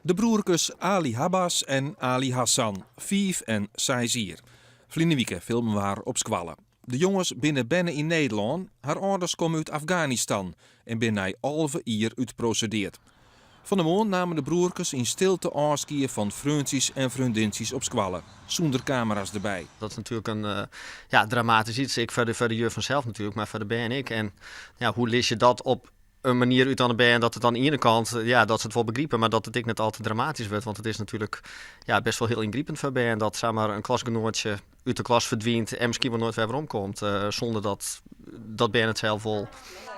De broerkes Ali Habas en Ali Hassan, 5 en 6 jier. Ferline wike filmen we har op skoalle. De jonges binne berne yn Nederlân, har âlders komme út Afganistan en binne nei 11 jier útprosedeard. Fan 'e moarn namen de broerkes yn stilte ôfskie fan freontsjes en freondintsjes op skoalle, sûnder kamera's derby. Dat is natuerlik in eh, ja, dramatysk iets. Ek foar de juf sels natuerlik, mar foar de bern ek. En ja, hoe lis je dat op in manier út oan de bern dat it oan de iene kant, ja, dat se it wol begripe, mar dat it ek net al te dramatysk wurdt. Want it is natuerlik, ja, best wol hiel yngripend foar bern dat samar in klasgenoatsje út de klas ferdwynt en miskien wol noait wer weromkomt, sûnder dat dat bern it sels wol.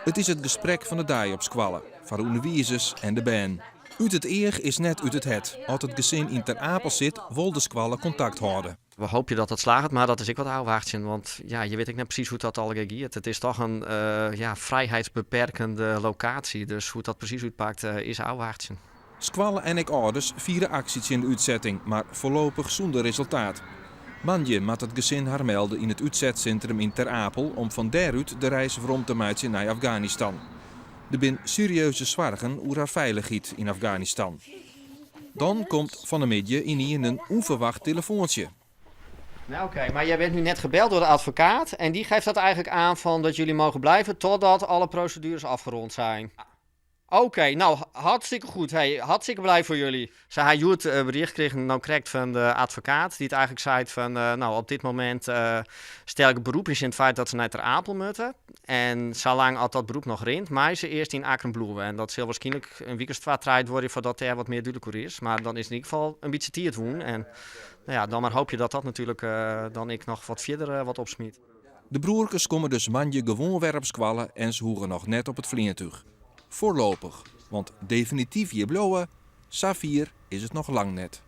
It is it gesprek fan de dei op skoalle, foar de ûnderwizers en de bern. Ut it each is net út it hert. As it gesin yn Ter Apel sit, wol de skoalle kontakt hâlde. We hoopje dat dat slagget, mar dat is ek wat ôfwachtsjen. Want ja, je witte ek net presys hoe't dat allegear giet. It is toch in ja, frijheidsbeperkende lokaasje, dus hoe't dat presys útpakt is ôfwachtsjen. Skoalle en ek âlders fiere aksje tsjin de útsetting, mar foarlopich sûnder resultaat. Moandei moat it gesin har melde yn it útsetsintrum yn Ter Apel om fan dêrút de reis werom te meitsjen nei Afganistan. Der binne serieuze soargen oer har feilichheid yn Afganistan. Dan komt fan 'e middei ynienen in ûnferwacht telefoantsje. Nou oké, maar jij bent nu net gebeld door de advocaat en die geeft dat eigenlijk aan van dat jullie mogen blijven totdat alle procedures afgerond zijn. Oké, nou hartstikke goed. Hey, hartstikke blij voor jullie. Se ha hjoed berjocht krigen no krekt fan de advokaat, dy't eigentlik seit fan nou op dit momint stel ik beroep yn it feit dat se nei Ter Apel moatte. En salang as dat beroep noch rint, meie se earst yn Akkrum bliuwe. En dat sil wierskynlik in wike as twa, trije duorje foardat dêr wat mear dúdlik oer is. Mar dan is yn ieder gefal in bytsje tiid wûn. En no ja, dan mar hoopje dat dat natuerlik dan ek noch wat fierder wat opsmyt. De broerkes komme dus moandei gewoan wer op skoalle en se hoege noch net op it fleantúch. Foarlopich, want definityf hjir bliuwe, safier is it noch lang net.